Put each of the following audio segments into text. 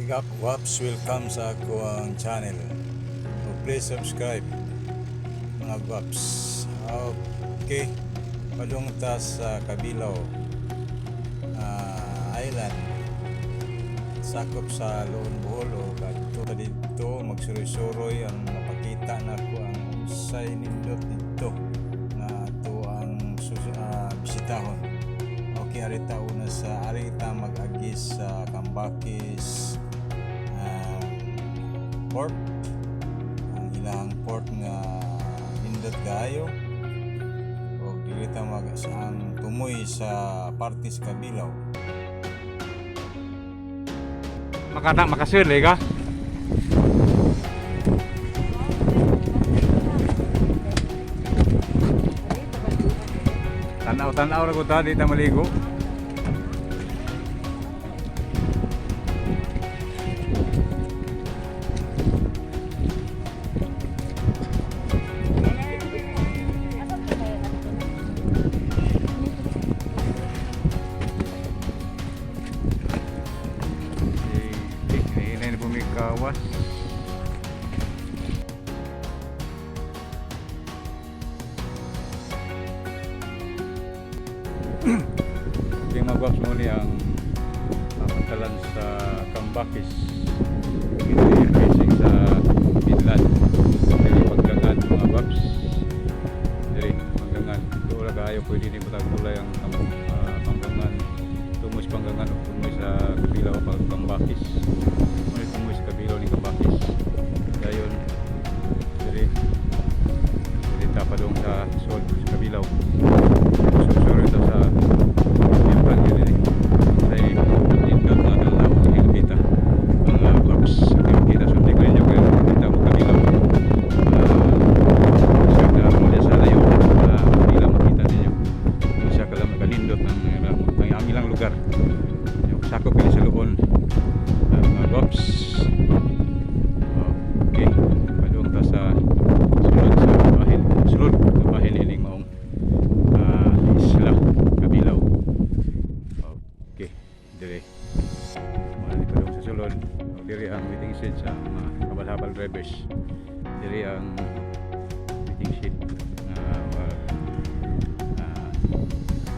Mga guwaps, welcome sa akoang channel. So please subscribe, mga guwaps. Okay, padung ta sa Cabilao Island. Sakop sa Loon, Bohol o kadto ta didto magsuroy-suroy ang mapakita nako ang unsay nindot didto nga ato ang bisitahon. Okay, ari ta una sa ari ta mag-agi sa Kambakis port. Ang ilang port nga nindot kaayo. O dili ta mag sa ang tumoy sa parte sa Cabilao. Makana makasuli ka? Tanaw-tanaw ra ko ta, di ta maligo. Sige, hinay na pumikawas. Yung mga guwaps mo ni ang pantalan sa Kambakis. Ito yung facing sa Midland. Dili paggangan, mga guwaps. Dili paggangan. Doon kaayo pwede ni butang tulay ang panggangan. Tungo sa panggangan o tungo sa Cabilao pag Kambakis. Muna tungo sa Cabilao ni Kambakis. Dayon dili dili ta padung sa Sol sa Cabilao. Susuro ito sa Japan yun eh. Sa nindot na dalaw ang hilbita. Mga guwaps. Hindi makita. So hindi ko ninyo kayo makita mo Cabilao. Siya na mo sa layo. Hindi lang makita ninyo. Kung siya kalam kanindot ng ang ilang lugar. Yung sakop kini sa Loon. Mga guwaps. Okay. Padung ta sa sulod sa bahin. Sulod sa bahin ining maong isla Cabilao. Okay, dire. Mga ni padung sa sulod. O, dire ang waiting shed sa mga habal-habal drivers. Dire ang waiting shed na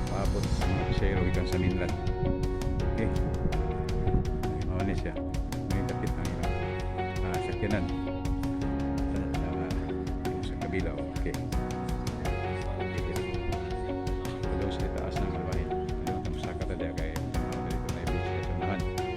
paabot sa mga pasahero gikan sa mainland. Okay. Ay, mao ni siya. May dapit ang ilang sakyanan. Sa Cabilao. Okay. Okay, dire. Padung sa taas ng malbahin. Padung ta mosaka ta diha kay dito na beach sa unahan. Okay.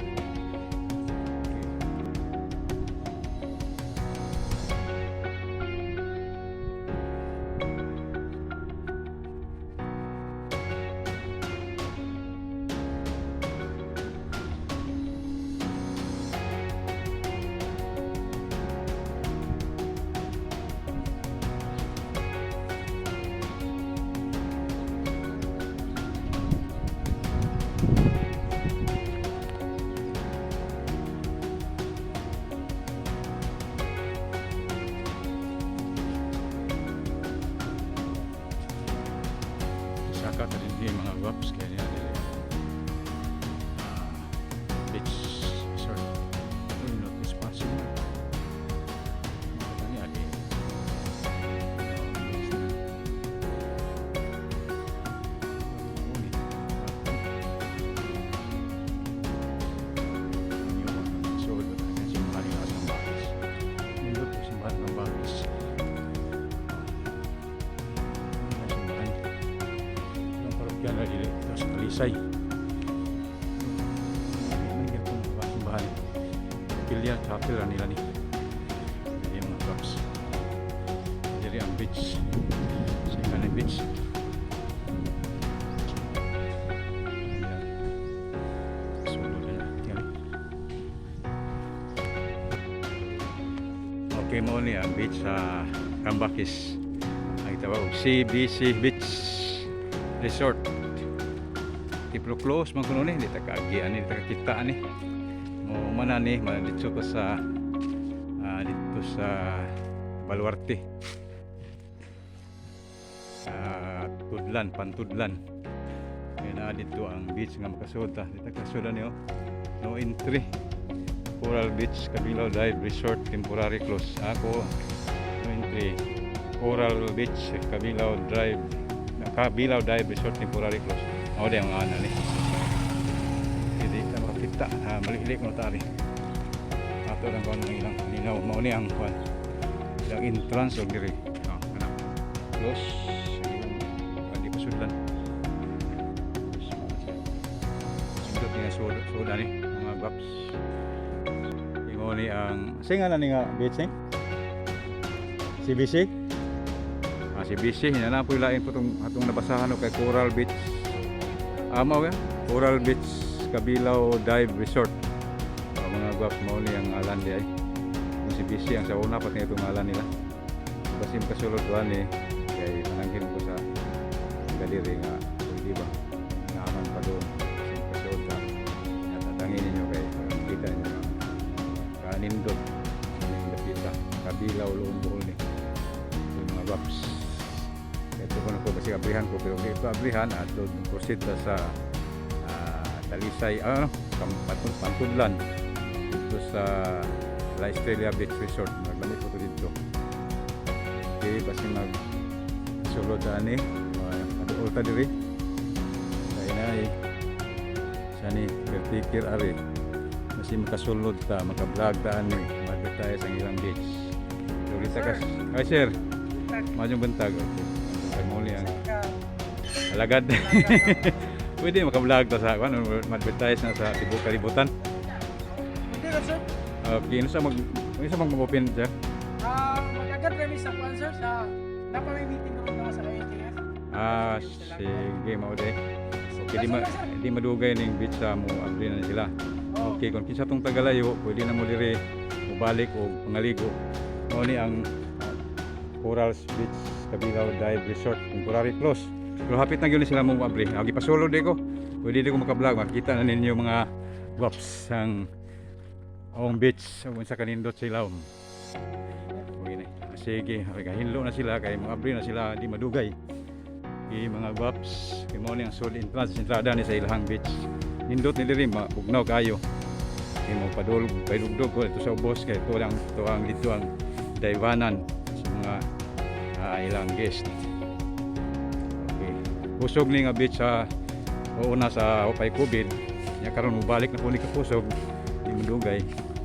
Saka ta din mga guwaps kaya niya dili. Beach resort. Uy, no trespassing na. Makita niya di. Oh, beach na. Uni. Yung mga sulod ang simbahan nila sa Kambakis. Nindot yung simbahan ng Kambakis. Ang simbahan. Ang parokya na dili ito sa Talisay. May gyapon ba simbahan. Pilya, chapel ra nila ni. Dili mga guwaps. Dili ang beach. Sa Ingani Beach. Ayan. Sulod na. Yan. Okay mo ni ang beach sa Kambakis. Ang tawag og CBC Beach Resort. Tiplo close man kuno ni, di ta kaagi ani, di ta kakita ani. Mo mana ni, dito ko sa dito sa Baluarte. Tudlan, Pantudlan. Kaya na dito ang beach nga makasuod ta. Dito kasuod ni oh. No entry. Coral Beach, Cabilao Dive Resort temporary close. Ako, no entry. Coral Beach, Cabilao Drive, Cabilao Dive Resort temporary close. Ako di ang ana ni. Hindi ta makakita. Ah, malili ko na tari. Ato lang kuan ng ilang linaw. Mao ni ang kuan. Ilang entrance og diri. Oh, kana. Close. Ilang kuan di pasudlan. Close mga siya. Sindot nga sulod sulod ni mga gwaps. Imo ni ang singa na ni nga beach eh? CBC? Ah, CBC, na po lain po itong atong nabasahan no, kay Coral Beach. Amaw ya? Coral Beach Cabilao Dive Resort. Ah, mga gwaps, mao ni ang ngalan di ay. Kung CBC ang sa una pati itong ngalan nila. Basin kasulod doon ni kay pananghin ko sa gadiri nga pwede ba naman pa doon basin kasulod sa natatangin ninyo kay para makita ninyo ang kanindot ning dapita Cabilao, Loon, Bohol ni. Yung mga gwaps, ito ko na po kasi abrihan ko, pero ito abrihan at doon proceed ta sa Talisay, ano, Pantudlan dito sa La Estrella Beach Resort. Maglamit po ito dito. Okay, basi mag sulod ani aduol ta diri kay na sa ni caretaker ari, basi makasulod ta, maka-vlog ta ani, ma-advertise ang ilang beach. Dili ta kas ay sir, maayong buntag. Okay, buntag mo ang alagad. Pwede maka-vlog ta sa ano, ma-advertise na sa tibuok kalibutan. Hindi ra, sir. Okay, ano sa mag-open, sir? Ah, mag-agad kami sa kuan, sir, sa napa may meeting karon na sa IATF. Ah, sige, mao de. Okay, di madugay ning beach sa mo abri na sila. Oh. Okay, kung kinsa tong tagalayo, pwede na mo diri mobalik og pangaligo. Mao ni ang Corals Beach Cabilao Dive Resort, temporary close. Pero hapit na gyud ni sila mo abri. Agi pasulod di ko. Pwede di ko maka-vlog, makita na ninyo mga guwaps ang ang beach ug unsa kanindot sila. Okay ni. Sige, hinlo na sila kay mga abri na sila di madugay. Kay mga guwaps, kay mao ni ang sulod entrance, entrada ni sa ilahang beach. Nindot ni diri, mabugnaw kayo. Kay mo padulog padugdog ko ito sa ubos kay ito lang ito ang dito ang daywanan sa mga ilang guest. Okay. Kusog ni nga beach sa una sa upay COVID. Nya karon mobalik na po ni kakusog, di madugay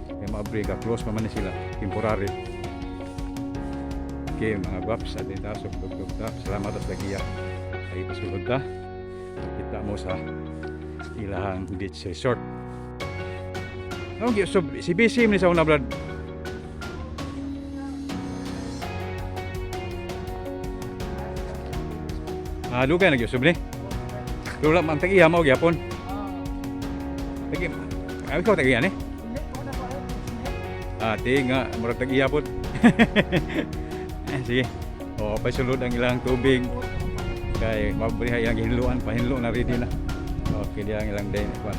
kay maabri ka, close pa man ni sila temporary. Okay, mga guwaps, atin ta sugdog ta. Salamat sa giya. Ay pasulod ta. Kita mo sa ilahang beach resort. Okay, so si BC ni sa una, brad. Ah, dugay na gyud ni. Pero wala man tag-iya mo gyapon. Tagi. Ay, ikaw tag-iya ni? Hindi ko na po ay. Ah, ti nga murag tag-iya pod. Eh, sige. O, pasulod ang ilang tubig kay mabriha ilang hinluan, pahinlo na ready na. Okay, di ang ilang day kuan.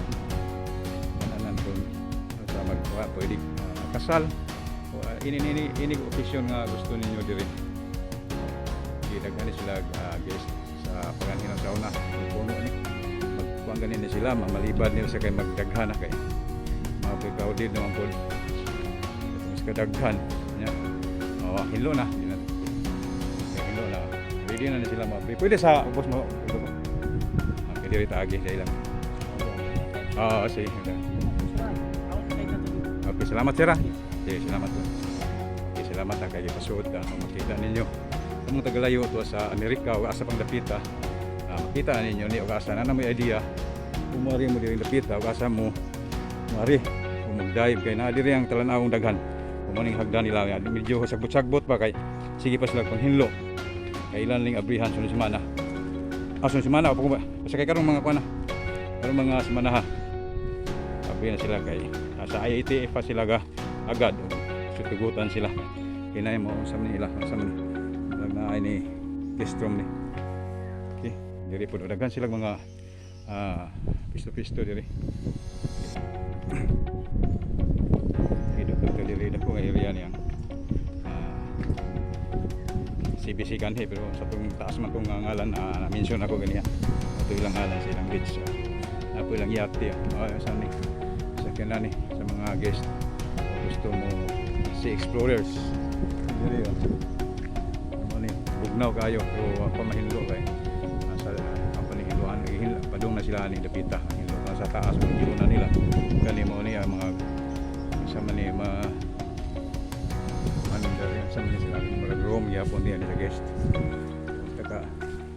Kananan kung sa magkuha pwede kasal. O, ini ini ini occasion nga gusto ninyo diri. Gidaghan ni sila guest sa panganhinan sa una. Puno ni. Magkuan ganin ni sila, mamalibad nila sa kay magdaghan na kay mga crowded naman po. Mas kadaghan. Nya. Oh, hinlo na. Di na. Okay, hinlo na. Ready na ni sila maabri. Pwede sa ubos mo. Hinlo ba? Okay, diri taagi sa ilang. Oo, sige. Okay. Okay, salamat sir. Ah. Sige, salamat. Okay, salamat ha, kay pasuot ka. Kung makita ninyo, kamong tagalayo to sa Amerika o asa pang dapita, makita ninyo ni o asa na na may idea. Kung mari mo diri dapita o asa mo mari kung mag-dive kay naa diri ang talan-awong daghan. Kung maning hagdan nila, ya, medyo sagbot-sagbot pa kay sige pa sila panghinlo. Kay ilan ling abrihan sunod semana. Ah, sunod semana o pa basta kay karong mga kuan na. Karong mga semana ha. Abri na sila kay sa IATF pa sila ga agad sutugutan sila. Kinay mo sa nila sa man na ay ni guest room ni. Okay, diri po daghan sila mga pisto-pisto diri. Okay, dako diri dako nga area niyang CBC kanhi, pero sa tong taas man tong ngalan na mention ako ganiya. Ato ilang ngalan sa ilang beach. So, apo ilang yate. Oh, sa ni sa kanani sa mga Mga guest gusto mo sea explorers diri, oh. Mo ni bugnaw kayo pero wa pa mahinlo kay nasa ang panihiluan, padung na sila ani dapita ang hilo sa taas mag na nila kani. Mo ni ang mga sa man ni ma ano diri sa man ni sila mga room gyapon diyan sa guest. Taka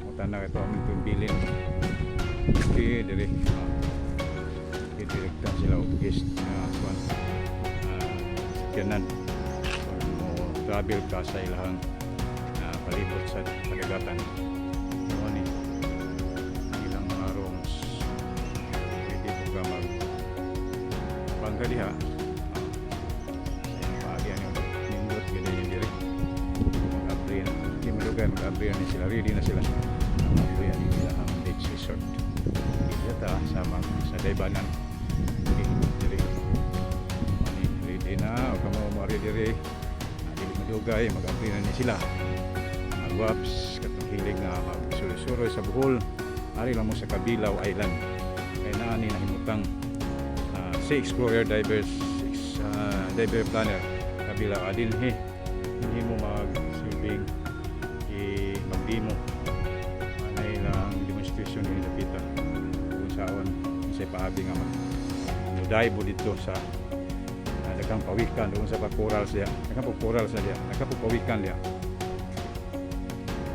utana ito ang itong bilin. Okay, diri, oh. Okay, direkta sila og guest nga kuan, sakyanan pag mo travel ka sa ilahang palibot sa kadagatan. Mo ni ang ilang mga rooms, pwede po ka mag bangka diha. Sa ilang paagyan yung nindot gid yung diri. Mag-abri na di madugay, mag-abri na sila, ready na sila mag-abri na nila ang beach resort dito ta sa mag sa Daybanan. Okay, diri ani ready na o kamo mo ari diri. Dili madugay, mag-abri na ni sila. Mga guwaps katong hilig nga magsuroy-suroy sa Bohol, ari lang mo sa Cabilao Island kay naa ni nahimutang Sea Explorer Divers, Diver Planner Cabilao. Adinhi hindi mo magsilbing i magdemo anay lang demonstration ni dapita kung saan sa paabi nga mag mo dito sa daghang pawikan doon sa pa-coral siya, daghang pa-coral sa diya, daghang pawikan diya.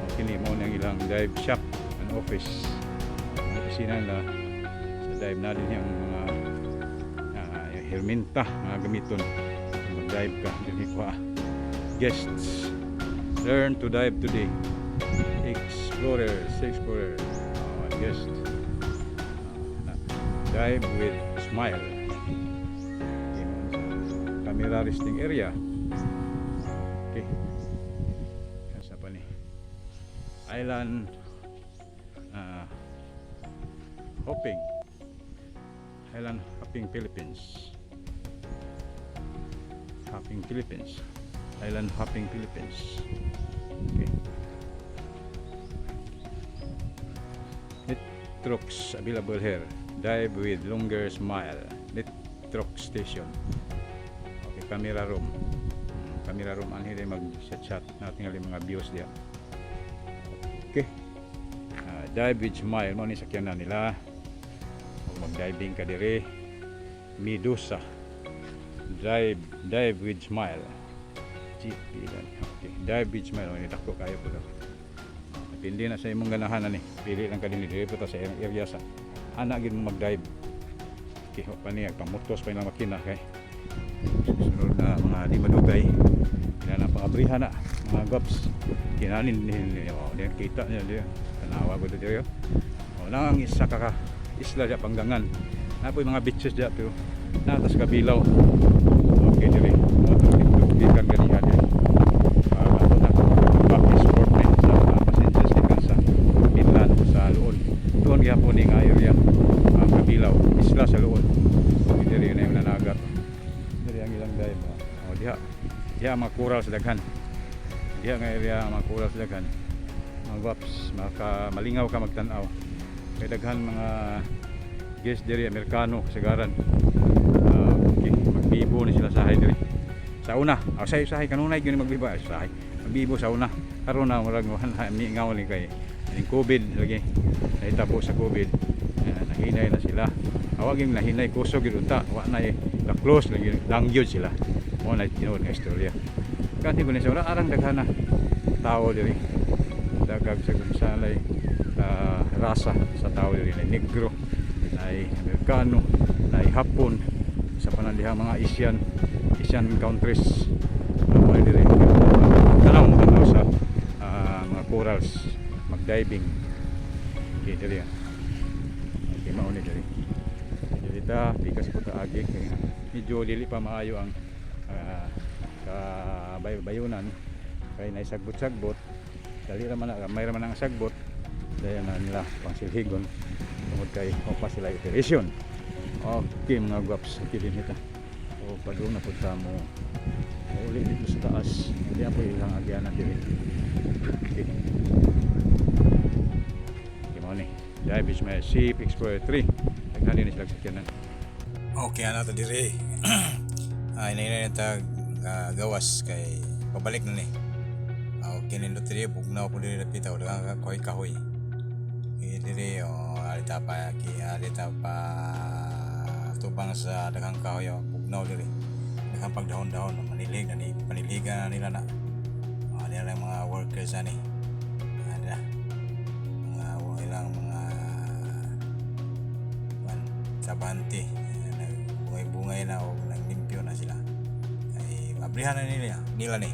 Okay, ni mo nang ilang dive shop and office, ang opisina nila sa dive na din yung mga herminta mga gamiton kung mag-dive ka dinhi kwa. Guests learn to dive today. Explorers, explorer, guest, dive with smile. Okay, mo sa camera resting area. Okay, sa pa ni island hopping, island hopping Philippines, hopping Philippines, island hopping Philippines. Okay. Nitrox available here. Dive with longer smile. Nitrox station. Okay, camera room. Camera room ang hindi mag chat natin yung mga views diya. Okay. Dive with smile mo ni sakyanan nila. Kung mag-diving ka dire, Medusa. Dive dive with smile. GP gani. Okay, dive with smile ni dako kayo po daw. Depende na sa imong ganahan ani. Pili lang ka dinhi, dire po ta sa area sa ana gid mo mag-dive. Okay, wa pa niya pamutos pa ilang makina kay sunod na mga di madugay kina na pangabrihan na, mga gaps kinanin ni, oh, di kita niya di tanawa ko dito. Oh, nang isa ka ka isla diya panggangan na po mga beaches diya pero natas Cabilao. Okay, diri mo to dito gikan ganiha diri. Ato na back escort ni sa mga passengers gikan sa Finland sa Loon. Tuon gihapon ni nga area, Cabilao, isla sa Loon. Okay, diri na yung nanagat, diri ang ilang dive. Oh, diha diha ang mga coral sa daghan, diha nga area ang mga coral sa daghan, mga guwaps. Maka malingaw ka magtan-aw kay daghan mga guest diri, Amerikano kasagaran. Okay, magbibo ni sila sahay diri sa una. Oh, sahay sahay kanunay gyud ni magbibo. Ay, sahay magbibo sa una. Karon na murag wala, mingaw ni kay ning COVID lagi nahitabo sa COVID. Nahinay na sila. Awag yung nahinay, kusog gyud unta, wa na eh close lagi langyod sila. Mo na tinuod nga istorya kasi ko ni sa arang daghan na tao diri, dagag sa kung saan ay rasa sa tao diri, na Negro, na Amerikano, na Hapon, sa panandiha mga Asian Asian countries mga diri. Tanaw mo tanaw sa mga corals, magdiving. Okay, diri, ah. Okay, mao ni diri. Diri ta pikas po ta agi kay medyo dili pa maayo ang bayunan kay naisagbot-sagbot. Dali ra man na, may ra man ang sagbot, dahil na nila pangsilhigon tungod kay wa pa sila operation. Okay, mga guwaps, okay din ita o padung na pud ta mo uli dito sa taas. Hindi po ilang agyanan diri. Okay, okay, mao ni Dive is my Ship Explorer 3. Daghan din sila sakyanan. Okay, ana ta dire. Hinay ta gawas kay pabalik na ni. Okay, nindot diri, bugnaw po diri dapita o daghang kahoy kahoy. Kay diri oh, alita pa ki alita pa tubang sa daghang kahoy, oh, bugnaw diri. Daghang pagdahon-dahon, manilig na ni paniligan na nila na. Oh, nila lang mga workers ani. Ana mga ilang mga man trabahante, nagbungay-bungay na o naglimpyo na sila. Ay abrihan na nila nila ni.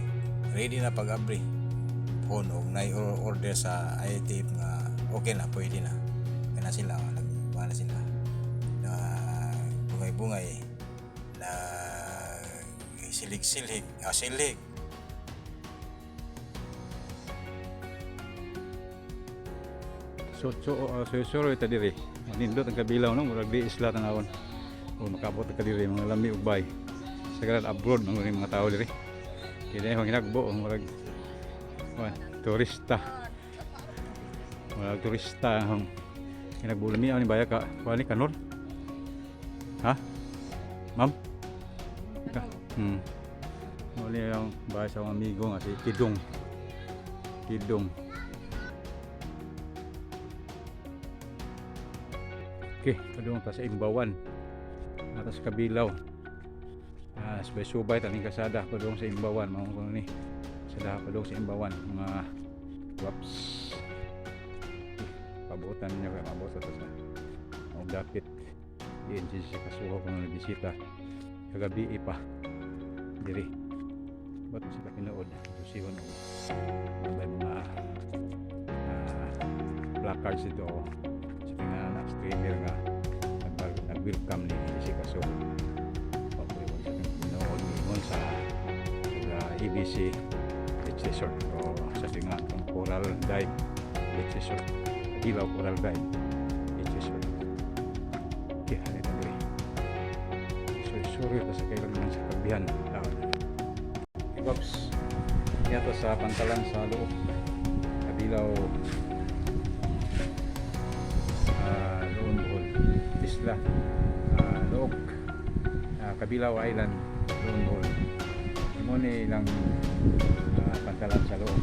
Ready na pag-abri. Phone og nay order sa IATF nga okay na, pwede na. Kaya na sila, nagbuha na sila. Na bungay-bungay na silig-silig, silig. So so so ta diri. Nindot ang Kabilaw, no, murag di isla tanawon. O makabot ka diri, mga lami ug bay. Sa karan abroad man gud mga tao diri. Kini ang hinagbo ang murag kuan, turista. Murag turista ang hinagbo, lami ni baya ka kuan ni kanor. Ha? Ma'am? Ka? Mao ni ang bahay sa akong amigo nga si Kidong. Kidong. Okay, padung ta sa Imbawan. Nata sa Kabilaw. Subay-subay taning kasada padung sa Imbawan, mao kuno ni. Sada padung sa Imbawan, mga waps. Pabuotan niyo kay maabot ta sa og dapit. Diin si kasuho kuno bisita. Kagabi pa diri. Ba't sila pinood? Susihon og may mga placards dito, oh, sa mga streamer nga nag-welcome ni si Kaso. Okay, wag sa pinood ingon sa taga ABC Beach Resort o sa tinga itong Coral Dive Beach Resort. Ilaw Coral Dive Beach Resort. Okay, halika diri. Sorry, sorry, ta sa kailangan man sa kabihan. Taon. Okay, Pops. Niya to sa pantalan sa Looc. Kabilaw, Loon, Bohol. Isla. Looc. Kabilaw Island, Loon, Bohol. Mo ni ilang pantalan sa Looc.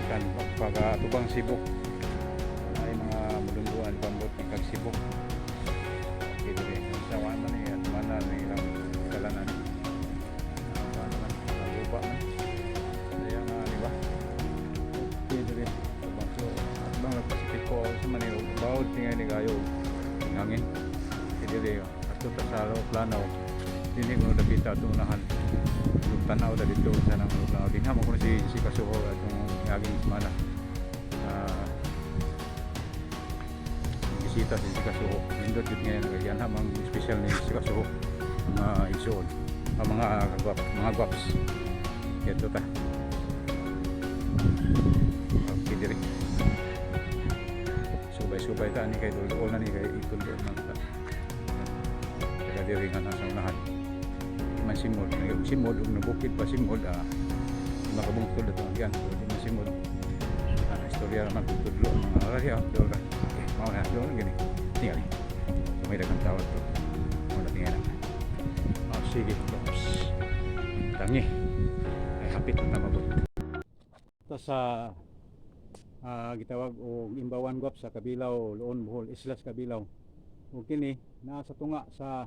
Ikan pag tubang Sibok. Ay mga mudungguan pambot ni kag Sibok. Okay, diri. Sa man ni at mana ni ilang kalanan. Naman, naguba man. Kaya nga, di ba? Okay, diri. Tubang so, at bang Pasipiko sa Manila, bawod tingay ni gayo hangin. Okay, diri. Ato ta sa Looc Lanao. Dinhi ko dapita atong unahan. Ug tanaw ta dito sa nang Looc Lanao. Dinha mo kuno si Kasuho atong miaging semana. Bisita si Kasuho. Nindot jud ngayon kay yan ang special ni si Kasuho mga igsoon. Ang mga kagwap, mga gwaps. Ito ta. Okay diri. Subay-subay ta ni kay duol na ni kay ituldo man ta. Kaya diri nga nasa unahan. Di man simod, ngayon simod ug nabukid pa simod, makabungtod ato yan. So, di man simod. Istorya naman tudlo ang mga rari ah, dool ra. Okay, mao na dool gini. Tingali. So, may daghang tawag to. Mao na tingali. Oh, sige, oops. Tangi. Ay hapit na mabot. Ta sa gitawag og Imbawan Guap sa Kabilaw, Loon, Bohol, Islas Kabilaw. Ug kini naa sa tunga sa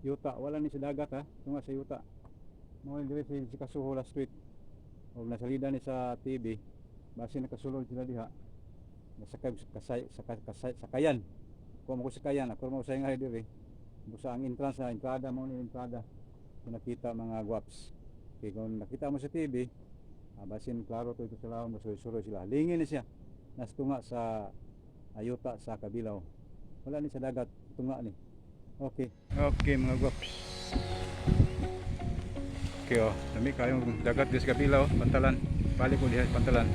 yuta, wala ni sa dagat ha, tunga sa yuta. Mao ni diri si Kasuho last week. Ug nasalida ni sa TV, base nakasulod sila diha. Nasakay kasay kasay sakayan. Kuha mo ko sakayan, ako mo sa nga diri. Busa ang entrance sa entrada mo ni entrada. Kung nakita mga guaps. Kay kung nakita mo sa TV, basin klaro to ito sila, musuroy sila. Lingin ni siya. Nasa tunga sa ayuta sa Kabilaw. Wala ni sa dagat, tunga ni. Okay. Okay mga guaps. Okay oh, lami kayong dagat di sa Kabilaw, pantalan. Balik ko diha sa pantalan.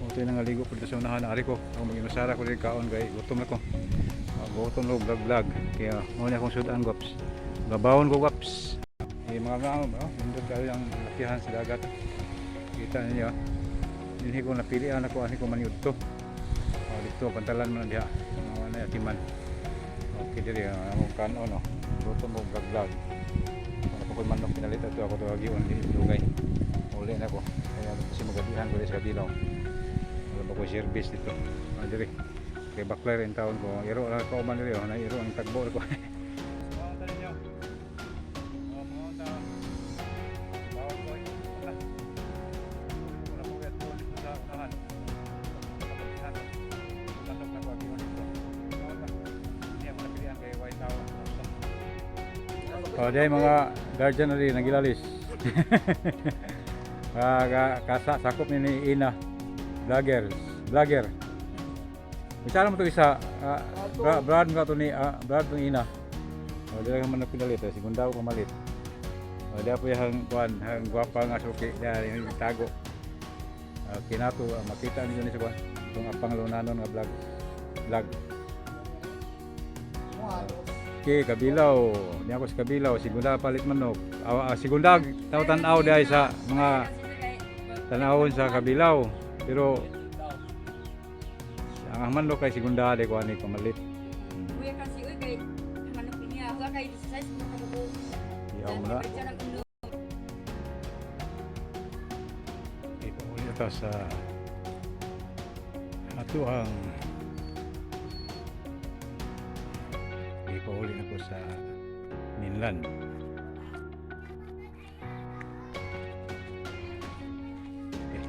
Okay na nga ligo ko dito sa unahan ari ko. Ako mag-inusara ko diri kaon kay gutom na ko. Gutom na vlog vlog. Kaya mao ni akong sudan guaps. Gabawon ko guaps. Eh, mga nga oh, nindot kayo ang lakihan sa dagat. Kita ninyo. Dinhi ko napilian ako ani ko maniud to. Oh, dito pantalan man diha. Mga na atiman. Okay diri akong kanon oh. Gutom mo vlog vlog. Pinalit ato ako tawagion di dugay. Uli na ko. Kaya kasi magabihan ko sa Kabilaw. Wala ba ko service dito. Ah, diri. Kay Bakler in taon ko. Iro lang ko man diri oh, na iro ang tagbo ko. Mga tayo ninyo. Oh, mga ta. Bawal ko. Wala. Wala ko yan dito sa unahan. Kabagihan. Tanong na ko agion dito. Wala. Hindi ako napilian kay White Tower. Oh, diay mga guardian na rin nagilalis. Ah, kasa sakop ni ni Ina. Vloggers, vlogger. Bisa mo to isa, Brad nga to ni Brad ni Ina. Oh, dili man napinalit, eh. Segunda ko kamalit. Oh, diya po yung kuan, hang gwapa nga suki, diya yung tago. Ah, kinato makita ninyo ni sa kuan, itong apang lunanon nga vlog. Vlog. Okay, Kabilaw. Niya ako sa Kabilaw, segunda palit manok. Ah, segunda taw tan-aw diay sa mga tanawon sa Kabilaw. Pero ang manok kay segunda di ko ani pamalit. Kuya kasi uy kay manok niya. Huwa kay size mo kabubo. Iyaw mo na. Okay, pauli ito sa ato ang okay, pauli na ko sa mainland. Okay.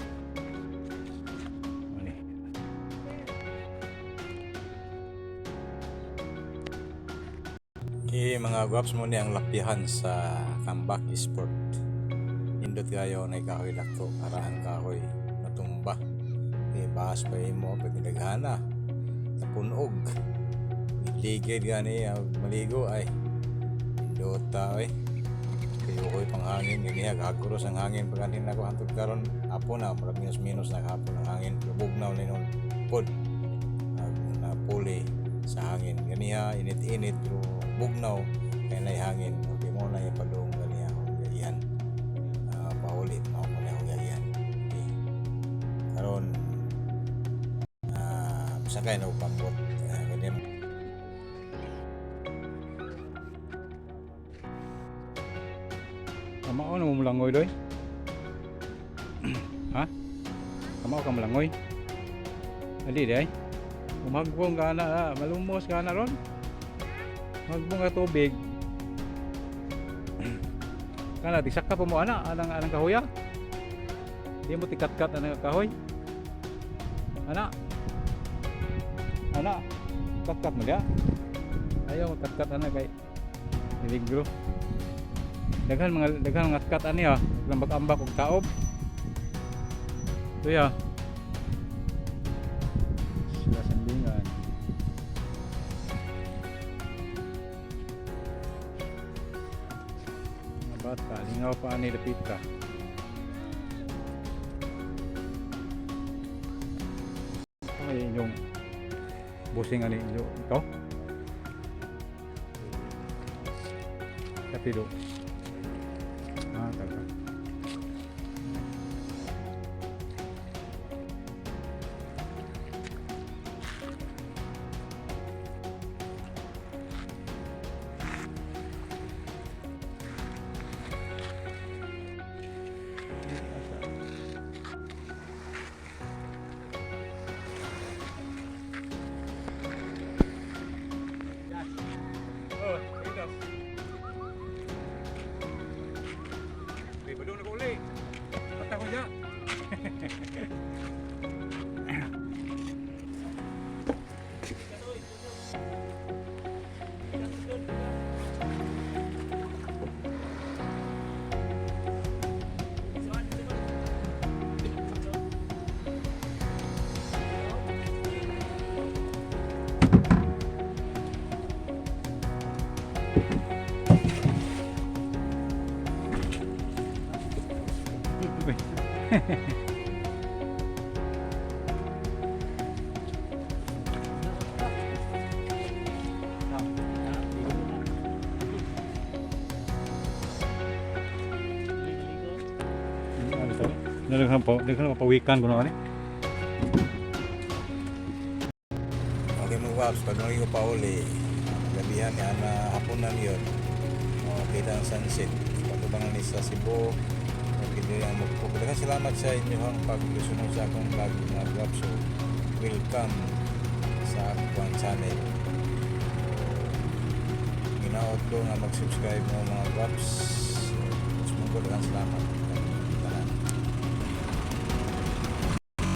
Ano Okay, mga guwaps mo ni ang lapihan sa Comeback Sport. Indot kayo na kahoy dako para ang kahoy natumba. Eh, bahas pa imo pag naghana. Tapunog. Iligid gani ah, maligo ay. Indota ay. Kayo ko'y panghangin gani haguros ang hangin pag anin ako hantod karon apo na murag minus minus na hapon ang hangin lubog na ulit nun pod napuli sa hangin ganiha init-init pero bugnaw kay nay hangin okay mo na ipadung ganiha akong gagihan. Ah, pauli mao ko na akong gagihan. Okay. Karon sakay na og pambot. Ah, ganyan. Kamao na mo mulangoy doy? Ha? Kamao ka mulangoy? Ali day. Umagbong ka na, malumos ka na ron. Magbong ka tubig. Kana tisak ka pa mo ana anang anang kahoya. Di mo tikat-kat anang kahoy. Ana. Ana, kat-kat mo dia. Ayaw kat-kat ana kay peligro. Daghan mga kat ani ha, lambak-ambak og taob. Tuya. Sila sandingan. Mga bata, lingaw pa ani dapita. Ay, inyong busing ani inyo ikaw? Kapilo. Ah, talaga. Oh, dito. Eh, badong na ko uli. Patay ko dyan. Uy. Ano to? Nalaghan po, nalaghan pa pawikan ko na ani. Okay mo guwaps pag naligo pa uli gabihan niya na haponan yun. Oh, kita ang sunset. Pag uban ni sa Cebu ug diri ang Mukpok. Daghang salamat sa inyong pagsunod sa akong vlog, mga guwaps. So welcome sa akong channel. Ginaot ko nga mag-subscribe mo, mga guwaps. Mas mong daghang salamat.